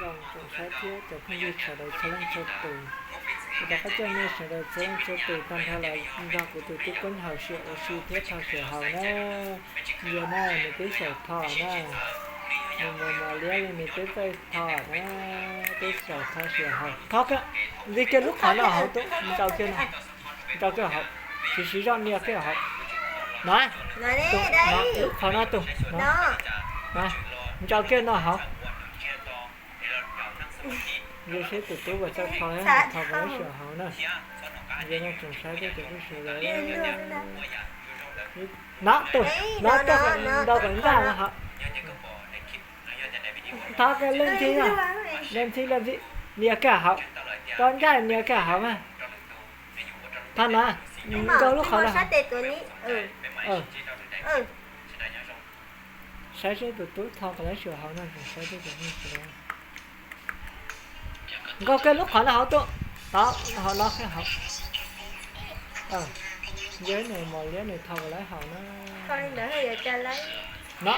Zoo tsoom saib thiab cov phooj ywg sawv daws txhua leej txhua tus, kuv rov qab coj nej sawv daws txhua leej txhua tus tag nrho los nrog kuv tus tub Koob Haus sim ua si thiab tho sim haus na. Yog na, nws twb xyaum tho na, nws mus mos liab li nws twb txawj tho na, twb xyaum tho sim haus. Tho kiag, nti kiag lub qhov no hauv tub, ntsaus kiag no, ntsaus kiag hauv, siv siv zog nias kiag hauv. No, lub qhov no tus, no, ntsaus kiag no hauv. Yog seb tus tub puas txawj tho, tho kom lawv xyaum hauv na. Yog no tsoom saib thiab cov phooj ywg sawv daws, no tus, no tus, ntaus kom ncaj no hauv. Tho kiag leej ntxhi, leej ntxhi, leej ntxhi, nias kiag hauv. Tso ncaj nias kiag hauv mas. Tho no, nkaug lub qhov no. Saib seb tus tub tho kom lawv xyaum hauv no, saib seb tus tub. Nkaug kiag lub qhov no hauv tub, tod hauv no kiag hauv. Yog nws mos liab nws tho kom lawv haus na. No,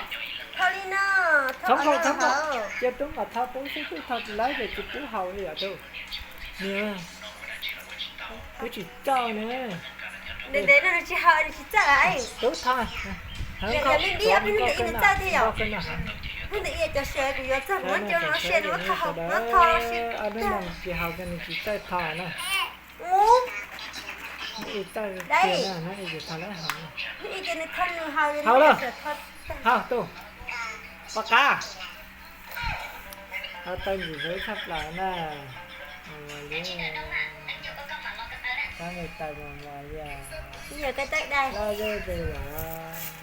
txhob nkaug, txhob nkaug, cia tub mas tho tub xwb, tub tho tsis laib ces cia tub haus li yom tub. Nias, tub tsis txawj ne. Tub tho, nkaug kiag no, nkaug kiag no. Sawv daws, ob hnub no tsis haus ces nws tsis txawj tho na. Ib txawj tiag na, ib tsis tho lawv haus. Haus lawm, haus tus, pom qab. Ob tawb ntsis zeb tshaj plaws na. Mos liab, tab me taws mos mos li os. Loj zeb tes los.